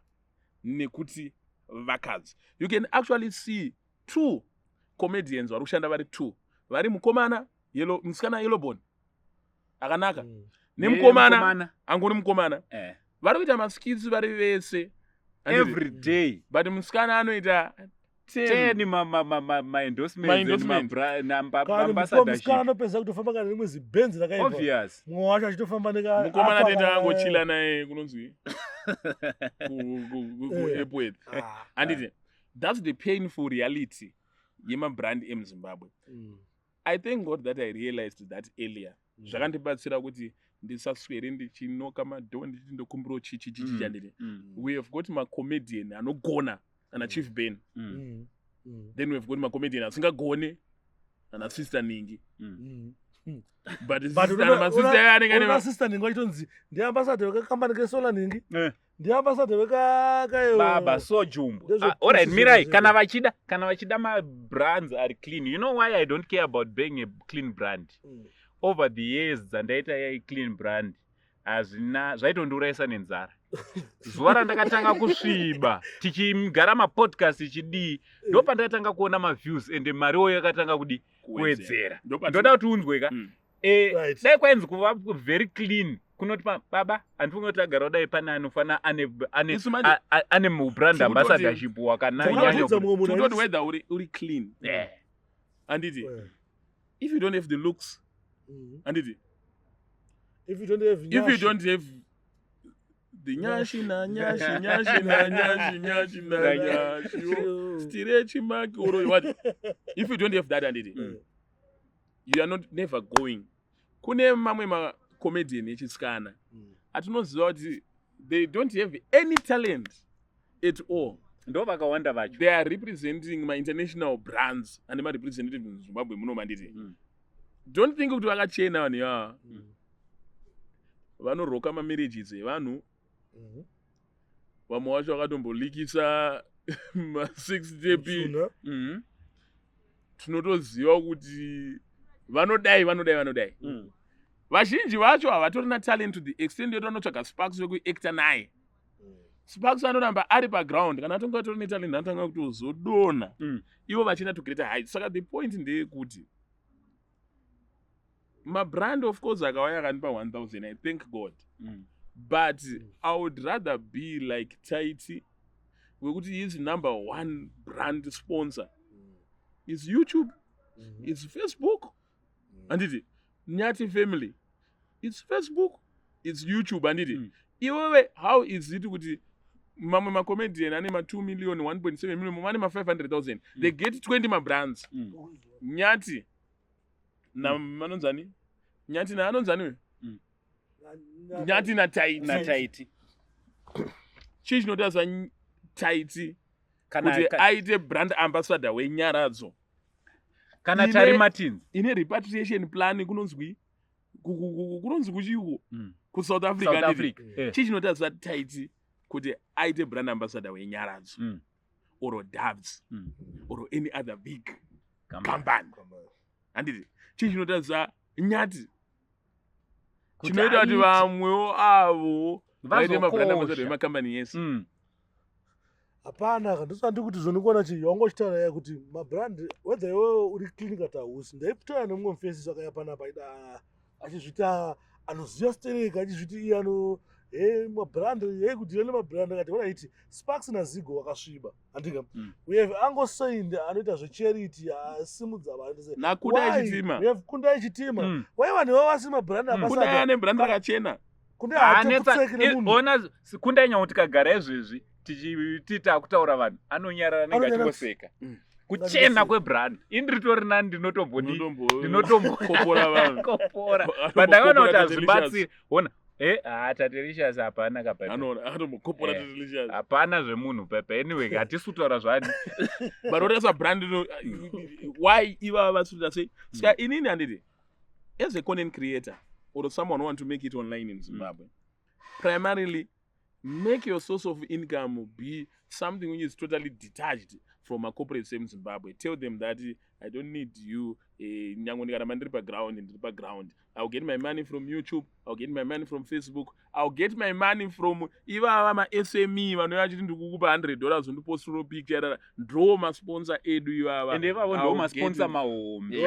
[SPEAKER 3] nekuti vakadzi. You can actually see two comedians vari kushanda vari two, vari mukomana yellow, musikana yellowbone akanaka nemukomana angori mukomana. Vari kuita maskits vari vese. Handiti?
[SPEAKER 1] Every day.
[SPEAKER 3] But musikana anoita 10
[SPEAKER 1] 10 maendorsements.
[SPEAKER 3] Ma-endorsement.
[SPEAKER 2] Kana musikana anopedza kutofamba kana rimwe zibhenzi rakaipa.
[SPEAKER 1] Obvious.
[SPEAKER 2] Mumwe wacho achitofamba neka
[SPEAKER 3] Mukomana
[SPEAKER 2] apa
[SPEAKER 3] tete angochila naye kunonzi kuAirport.
[SPEAKER 2] Ah.
[SPEAKER 3] Handiti that's the painful reality yemabrand emuZimbabwe? I thank God that I realized that earlier. Zvakandibatsira kuti ndisaswere ndichinoka madhoo ndichiti ndokumbirawo chichi chichi. Chanditi we have got macomedian anogona ana Chief Ben. Then we have got macomedian asingagone ana Sister Ningi. But
[SPEAKER 2] But
[SPEAKER 3] masista anenge ane
[SPEAKER 2] una Sister Ningi vachitonzi ndiambassador wekakambani kesolar Ningi. Ndiambassador wekakayo.
[SPEAKER 1] Baba so jumbo.
[SPEAKER 2] Ndezve
[SPEAKER 1] Ah, alright,
[SPEAKER 2] pussy
[SPEAKER 1] mirai.
[SPEAKER 2] zvezvo.
[SPEAKER 1] Kana vachida mabrands ari clean, you know why I don't care about being a clean brand? Over the years dzandaita yai clean brand, hazvina zvaitondiurayisa nenzara. Zuva randakatanga kusviba tichigara mapodcast ichidii, ndo pandakatanga kuona maviews, ende mariwo yakatanga kudi kuwedzera. Ndoda kuti unzwe ka. Dai kwainzi kuva very clean kunoti baba, handifungi kuti agara kudai pane anofana ane
[SPEAKER 3] Isu manje-
[SPEAKER 1] ane mubrand ambassadorship wakananyanya.
[SPEAKER 2] Takaratidza mumwe munhu
[SPEAKER 3] Tototi whether uri clean, handiti, if you don't have the looks, handiti,
[SPEAKER 2] If you don't have
[SPEAKER 3] if you
[SPEAKER 2] nyashi.
[SPEAKER 3] don't have the nyashi na nyashi nyashi na nyashi nyashi na
[SPEAKER 1] Na
[SPEAKER 3] nyashi oh, stretch mark or what, if you don't have that, handiti, you are not never going. Kune mamwe macomedian echisikana atinoziva kuti they don't have any talent at all.
[SPEAKER 1] Ndo vakawanda vacho.
[SPEAKER 3] They are representing mainternational brands ane marepresentative muZimbabwe muno, manditi. Don't think kuti vakachena vanhu ivava. Vanoroka mamarriages evanhu. Vamwe vacho vakatombolikisa ma6 tape.
[SPEAKER 2] Mushuna.
[SPEAKER 3] Tinotoziva kuti vanodai, vanodai, vanodai. Vazhinji vacho havatorina talent to the extent yekuti vanotsvaga Sparks wekuacta naye. Sparks anoramba ari paground. Kana atonga atori netalent, anotanga kutozodonha. Ivo vachienda to greater heights. Saka the point ndeyekuti mabrand, of course, akauya akandipa 1000, I thank God. But I would rather be like Taiti, wekuti his number one brand sponsor is YouTube, is Facebook, handiti? Nyati family, it's Facebook, it's YouTube, handiti? Iwewe, how is it kuti mamwe macomedian ane ma2 million, 1.7 million, mumwe ane ma500 000, they get 20 mabrands? Nyati na manonzani, Nyati naanonzani uyu? Nyati naTaiti.
[SPEAKER 1] NaTaiti.
[SPEAKER 3] Chii chinotariswa Taiti
[SPEAKER 1] Kana
[SPEAKER 3] kuti aite brand ambassador weNyaradzo?
[SPEAKER 1] Kana Tari Martins.
[SPEAKER 3] Ine repatriation plan kunonzwi kunonzi kuchiko? KuSouth Africa.
[SPEAKER 1] South
[SPEAKER 3] Handiti?
[SPEAKER 1] Africa.
[SPEAKER 3] Chii chinotariswa Taiti kuti aite brand ambassador weNyaradzo or Doves or any other big
[SPEAKER 1] Company.
[SPEAKER 3] company, handiti? Chii chinotariswa Nyati
[SPEAKER 1] Kuti
[SPEAKER 3] chinoita kuti
[SPEAKER 1] aite-
[SPEAKER 3] vamwewo avo vaite mabrand ambassador
[SPEAKER 1] vazokosha.
[SPEAKER 3] emakambani yese?
[SPEAKER 2] Hapana, ndosandi kuti zvonikuona chi wangochitaura ya kuti mabrand, whether iwewe uri clean kana hausi. Ndaitaura nemumwe mufesi akauya panapa aida achizvita anoziva stereka, achizviti iye ano Hey, mabrand hey kudhila nemabrand akati alright Sparks naZigo wakasviba andika mm. We have Ango Saint anoita zvecharity asimudza vanhu
[SPEAKER 3] naKundai Chitima.
[SPEAKER 2] We have Kundai Chitima mm. Why vanhu ivavo vasiri mabrand
[SPEAKER 3] mm. Kundai ane brand rakachena.
[SPEAKER 1] Ona Kundai nyange tikagara izvezvi tichiti kutaura vanhu anonyarara anenge achingoseka mm. Kuchena kwebrand ini ndiritori nani ndinotombondinotombokopora vanhu kopora but ndakaona kuti hazvibatsiri ona Eh, ah, Tatelicious hapana
[SPEAKER 3] kapepe. Anoona akatombokopora eh, Tatelicious.
[SPEAKER 1] Hapana zvemunhu pepe. Anyway, hatisi kutaura zvani.
[SPEAKER 3] But what brand no why ivava vasikuita sei? Saka mm. inini handiti as a content creator or someone who want to make it online in Zimbabwe. Mm. Primarily make your source of income be something which is totally detached from a corporate same Zimbabwe. Tell them that I don't need you. Eh, nyange ndikaramba ndiri paground ndiri paground. I'll get my money from YouTube. I'll get my money from Facebook. I'll get my money from ivava ma-SME vanouya vachiti ndikukupa $100 undipostiro picture ndo masponsor edu ivava.
[SPEAKER 1] Ende ivavo ndo masponsor mahombe.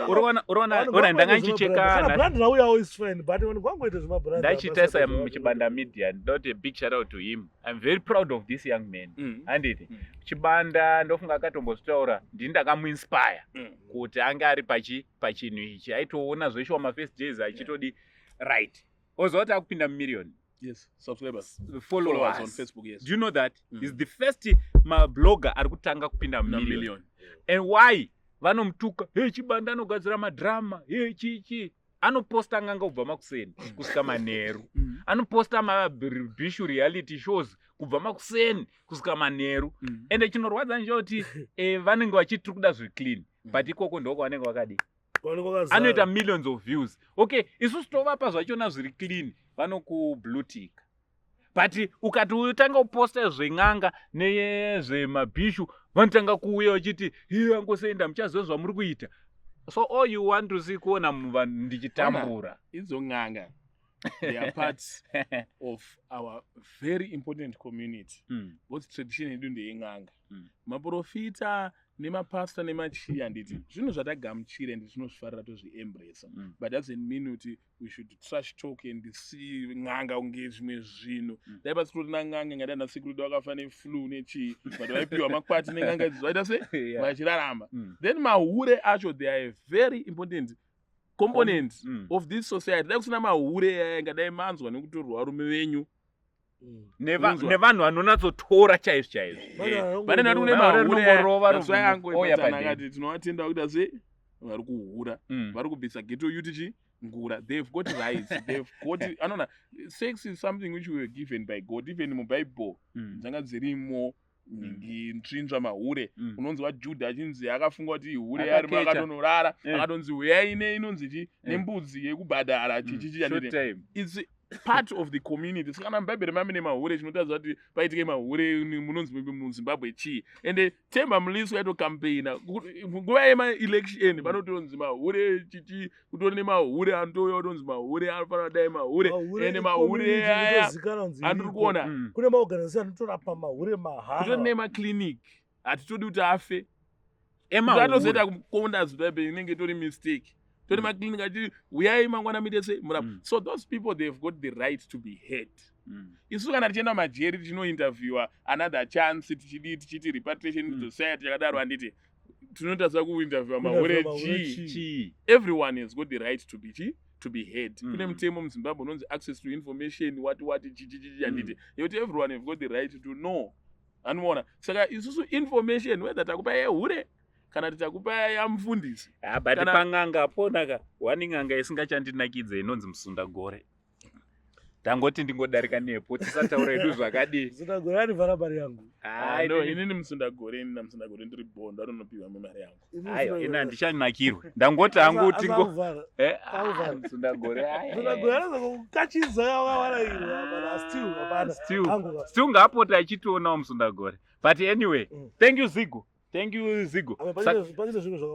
[SPEAKER 1] Uriona uriona uriona ndanga ndichicheka.
[SPEAKER 2] Brand rauyawo is fine but vanhu vangoita zvemabrand.
[SPEAKER 1] Ndachiita Chibanda Media ndoti a big shout out to him. I'm very proud of this young man. Handiti. Mm. Chibanda ndofunga akatombozvitaura ndini ndakamuinspire mm. kuti ange ari pachi pachinhu ichi aitoona zveshuwa mafirst days achitodi yeah. Right oziva kuti akupinda mumillion.
[SPEAKER 3] Yes, subscribers,
[SPEAKER 1] followers on Facebook, yes. Do you know that? Mm. Is the first mablogger ari kutanga kupinda mumillion. And why? Vanomutuka, hey Chibanda anogadzira madrama, hey chichi. Anoposta n'anga kubva makuseni kusvika manheru. Mm. Anoposta mabhishu reality shows kubva makuseni kusvika manheru. Mm. Ende chinorwadza ndechekuti eh, vanenge vachiti tiri kuda zviri clean. Mm. But ikoko ndoko vanenge vakadii. Anoita millions of views. Okay, isusu tovapa zvachona zviri clean, vanokublutika. But ukati utanga kuposta zven'anga nezvemabhishu vanotanga kuuya vachiti iye angoseenda muchaziva zvamuri kuita. So all you want to see kuona vanhu ndichitambura.
[SPEAKER 3] Idzo n'anga they are part of our very important community. Mm. Because tradition yedu ndeyen'anga. Mm. Maprofita nemapastor nemachii handiti zvinhu zvatagamuchira and tinozvifarira tozviembrace. Mm. But doesn't mean kuti we should trash talk and see n'anga kunge zvimwe zvinhu. Mm. Dai pasitorina n'anga ngadai nasekuru vedu vakafa neflu nechii but vaipiwa makwati nen'anga idzi vaita se vachirarama. Mm. Then mahure acho they are a very important component mm. of this society. Dai kusina mahure aya ngadai manzwa nekutorwa varume venyu.
[SPEAKER 1] Mm. Nevanhu vanonatsotora chaizvo chaizvo.
[SPEAKER 3] Vane nati kune mahure angu tinovatenda kuita sei vari kuhura mm. vari kubvisa ghetto youth chi ngura. They've got rights, they've got anona sex is something which we were given by God. Even muBible mm. dzanga dzirimo nhingi ntsvinzva mahure mm. Unonzi waJudha achinzi akafunga kuti hure ari akatonorara eh. Akatonzi huyai ne inonzi chi eh. Nembudzi yekubhadhara chichichi mm. It's part of the community. Saka kana muBhaibheri mami nemahure chinotaridza kuti paitike mahure munonzi muZimbabwe chii. Ende Themba Mliswa yaitocampaigna nguva yemaelection vanotonzi mahure chichi kutori nemahure anotouya kutonzi mahure anofanira kudai mahure ende mahure aya andiri kuona
[SPEAKER 2] mm. Kune maorganization anotorapa mahure mahara
[SPEAKER 3] kutori nemaclinic hatitodi kuti afe atozoita kukonda zimbabwe inenge itori mistake tori mm. Maclinic achiti uyai mangwana muite sei murapa mm. So those people they've got the right to be heard mm. Isu kana tichienda majeri tichinointerviewa another chance tichidii tichiti repatriation mm. society yakadaro handiti tinoita kuinterviewa mahure chii. Everyone has got the right to be chi to be heard mm. Kune mutemo muZimbabwe unonzi access to information what what chichichichi handiti mm. Yekuti everyone have got the right to know anoona. Saka isusu information whether takupa yehure kana tichakupa yamufundisi
[SPEAKER 1] ah, but kana... Pang'anga aponaka wani n'anga isingachandinakidze inonzi Musundagore tangoti ndingodarika nepo tisataura hedu zvakadii.
[SPEAKER 2] Musundagore anivhara mari yangu.
[SPEAKER 3] Ah, no, inini Musundagore ini naMusundagore ndiri bondo anonopiwa mari yangu.
[SPEAKER 1] Aiwa ini handichanakirwe ndangoti hangu tingo eh, ah, Musundagore
[SPEAKER 2] Musundagore anozokukachidza wakawarairwa still hapana
[SPEAKER 1] still ngaapota achitionawo Musundagore. But anyway mm. Thank you Zigo. Thank you Zigo.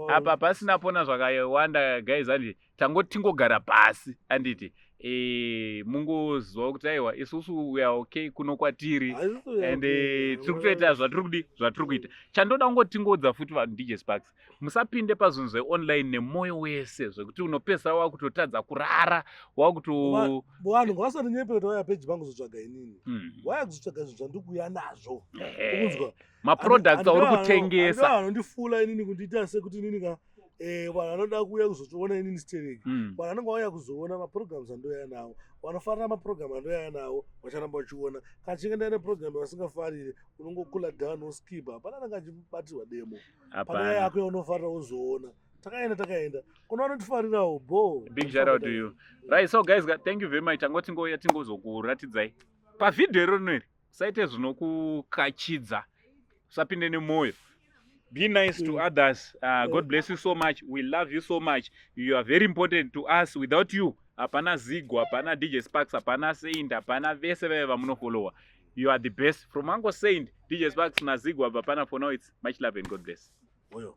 [SPEAKER 1] Apa pasina pona zvakawanda guys anditi tangoti tingogara pasi anditi. E, mungoziva kuti aiwa isusu we are okay kuno kwatiri and eh, tiri kutoita zvatiri kudi zvatiri kuita. Chandoda kungotingodza futi vanhu, DJ Sparks, musapinde pazvinhu zveonline nemwoyo wese zvekuti unopesa wakutotadza kurara wakuto
[SPEAKER 2] Vanhu ngavasandinyepere kuti vauya peji pangu kuzotsvaga inini. Waya kuzotsvaga zvinhu zvandikuuya nazvo. Ukunzwa?
[SPEAKER 1] Maproducts auri kutengesa.
[SPEAKER 2] Vanondifula inini kundiita sekuti inini ka vanhu vanoda kuuya kuzotiona inini stereki. Vanhu vanenge vauya kuzoona maprograms andouya nawo, vanofarira maprogram andouya nawo vacharamba vachiona. Kana chinge ndaine program yavasingafariri, unongokula down woskipa. Hapana anenge achibatirwa demo. Pane yako yaunofarira wozoona. Takaenda, takaenda kuna vanotifarirawo bo.
[SPEAKER 1] Big shout out to you. Right, so guys, thank you very much. Tangoti tingouya tingozokuratidzai pavhidhiyo iro rino iri. Usaite zvinokukachidza, usapinde nemwoyo. Be nice to others. God bless you so much. We love you so much. You are very important to us. Without you hapana Zigo, hapana DJ Sparks, hapana Saint, hapana vese veve vamunofollowa. You are the best. From Uncle Saint, DJ Sparks naZigo, hapana. For now it's much love and God bless.
[SPEAKER 2] Oyo.